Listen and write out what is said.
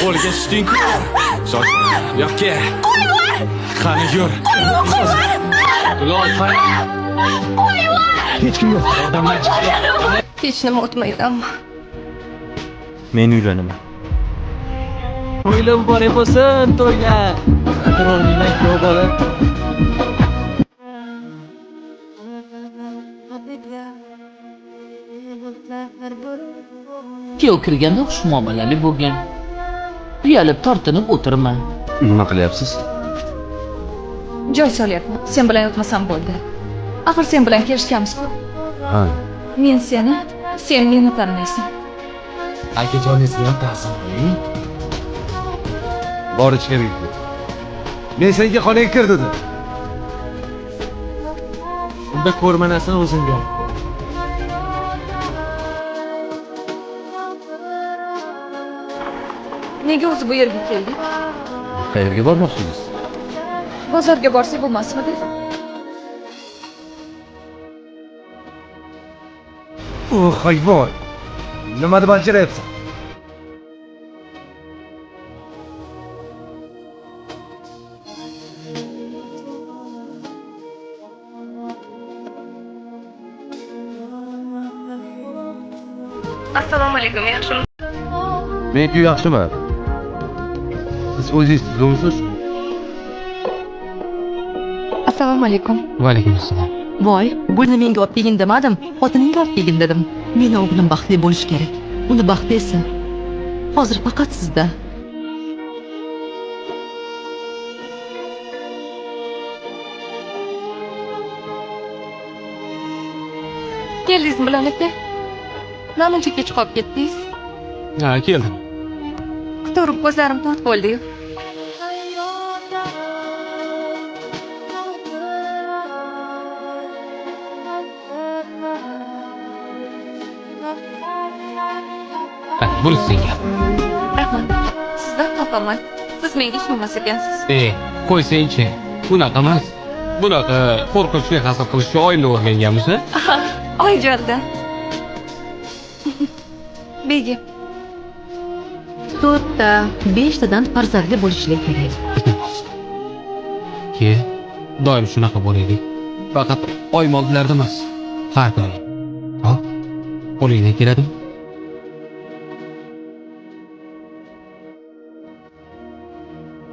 Qo'lga tushding-ku. Shoshma. Yo'qqa. Qani yur. Bilol, qani. Hech kim yo'q. Odamlar chiqdi. Hech nima o'tmaydi amma. Men uylanaman. To'ylar muborak bo'lsin, to'ylar. Turolmayman, kuyov bola. Kuyov kirganda xushmuomalali bo'lgin. Uyalib tortinib o'tirma. Nima qilyapsiz? Joy solyapman. Sen bilan yotmasam bo'ldi. Axir sen bilan kelishganmiz-ku. Ha. Men seni, sen meni tanlaysan. Akajoningizga ham ta'zim qo'ying. Bor, ichkariga kir. Men senga xonaga kir dedim. Unda ko'rmanasini o'zimga olib qo'y. Nega o'zi bu yerga keldik? Qayerga bormoqchisiz? Bozorga borsak bo'lmasmidi? O hayvon. Nima deb anchirayapsan? Assalomu alaykum, yaxshimi? Men-ku yaxshiman. Siz o'zingiz tuzukmisiz? Assalomu alaykum. Va alaykum assalom. Voy, gulni menga olib kelgin demadim, xotiningga olib kelgin dedim. Meni o'g'lim baxtli bo'lishi kerak. Uni baxti esa hozir faqat sizda. Keldingizmi, Bilal aka? Namuncha kech qolib ketdingiz? Ha, keldim. Kutaverib ko'zlarim tort bo'ldi-yu. Ha, buni senga. Rahmat. Sizdan xafaman. Siz menga ishonmas ekansiz. E, qo'ysangchi. Bunaqa emas. Bunaqa qo'rqinchli hazil qilishni oyimdan o'rganganmiz, a? Oyijondan. Begim. To'rtta, beshtadan farzandli bo'lishlik kerak. Ke, doim shunaqa bo'laylik. Faqat oyim oldilarida emas, har doim. Hop, qo'lingdan keladimi?